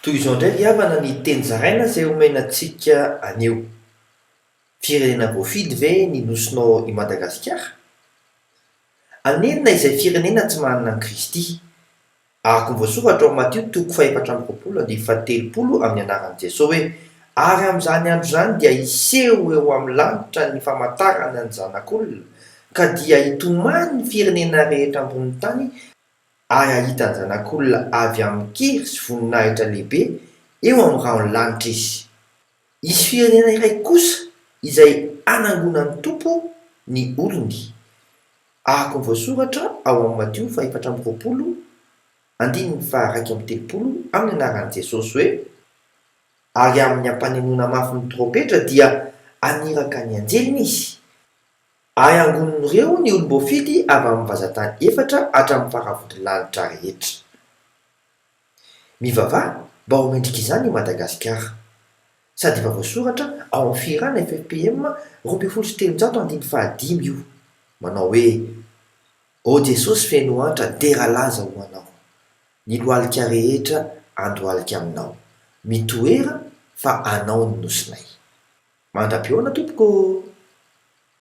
Toy izao indray ry havana ny teny zaraina izay omena antsika anio. Firenena voafidy ve ny nosinao i Madagasikara? Hanenina izay firenena tsy manana an'i Kristy. Araka ny voasoratra ao Matio toko fahefatra amby roapolo andininy fahatelopolo amin'ny anaran'i Jesoa hoe, Ary amin'izany andro izany dia hiseho eo amin'ny lanitra ny famantarana ny Zanak'olona, ka dia hitomany ny firenena rehetra ambonin'ny tany ary hahita ny Zanak'olona avy amin-kery sy voninahitra lehibe eo amin'ny rahon'ny lanitra izy. Hisy firenena iray kosa izay hanangonan'ny Tompo ny olony, araka ny voasoratra ao amin'ny Matio fahefatra amby roapolo, andininy faha-31 amin'ny anaran'i Jesosy hoe, Ary amin'ny hampanenoana mafy ny trompetra dia haniraka ny anjeliny Izy, Ary hangonin'ireo ny olom-boafidy avy amin'ny vazan-tany efatra hatramin'ny faravodilanitra rehetra. Mivavaha mba ho mendrika izany i Madagasikara. Sady efa voasoratra ao amin'ny fihirana ffpm 312 andininy fahadimy io, manao hoe, O Jesosy feno antra dera laza ho Anao, ny lohalika rehetra andohalika aminao, mitoera fa Anao ny nosinay. Mandra-pihaona tompoko ô!